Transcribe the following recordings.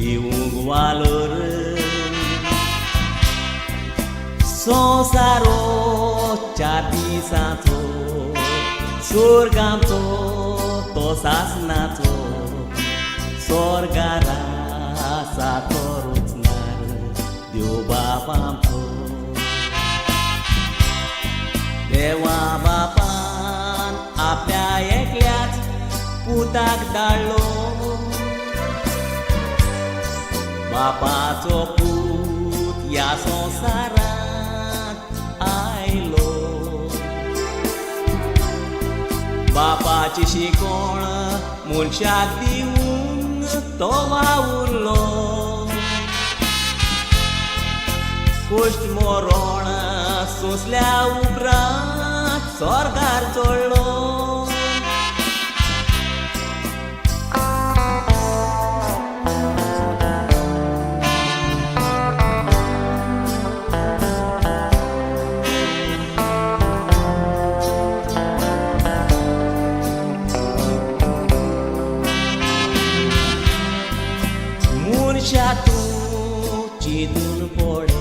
दिवंक वालोर. संवसारो चार दिसांचो, सोर्गांचो तो सासनाचो, सोर्गार आसा तो रुचणार देव बाप आमचो. देवा बापान आपल्या एकल्याच पुताक धाडलो, बापाचो पूत ह्या संवसारांत आयलो. बापाची शिकोण मनशाक दिवन तो वावुरलो, कश्ट मरण सोंसल्या उपरांत स्वर्गार चडलो. मनशा तूं चिंतून पडे,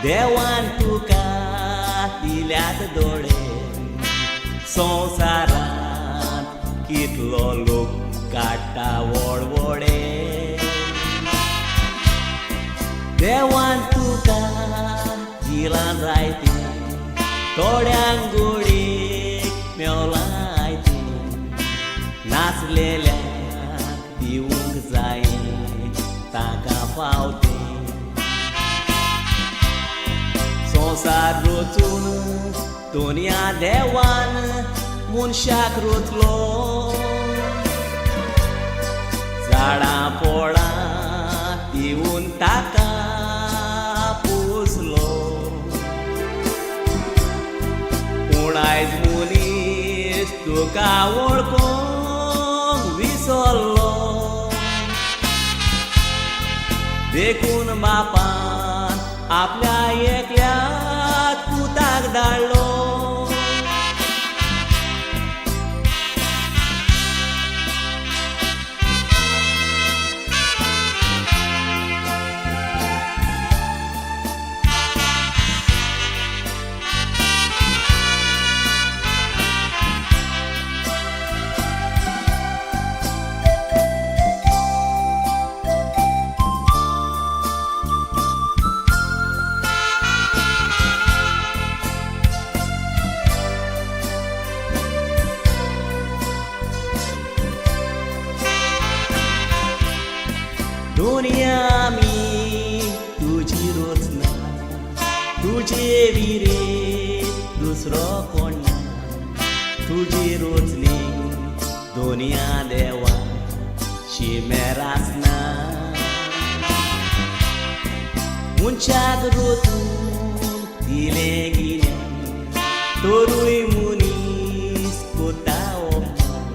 देवान तुका दिल्यात दोळे. संवसारांत कितलो लोक काडटा वळवळे, देवान तुका दिलां जायतें, थोड्यांक गोडीक मेवलां आयतें, नाचलेल्यांक दिवंक जाय तांकां पावतें. संवसार रचून दुनिया देवान मनशाक रचलो, झाडां पोळां दिवन ताका पोसलो. पूण आयज मनीस तुका वळखूंक विसरलो, देखून बापान आपल्या एकल्याच पुताक धाडलो. दुनिया आमी तुजी रचना, तुजे विरे दुसरो कोण ना, तुजी रचणी दुनिया देवा शिमेर आसना. मनशाक रचून दिलें गिन्यान, तरूय मनीस कोता अपमान.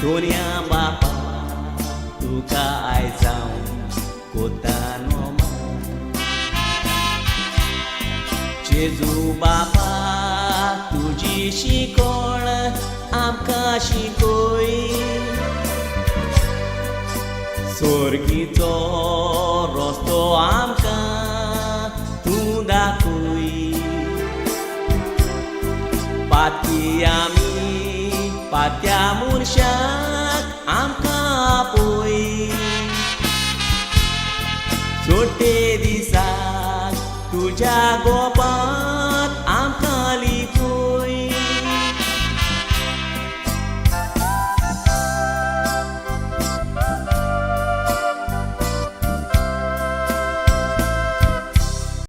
दुनिया बापा तुका आयज हांव कोता नोमान. जेजू बापा तुजी शिकोण आमकां शिकय, सोर्गीचो रस्तो आमकां तूं दाखय. पाती आमी पात्या मनशाक आमकां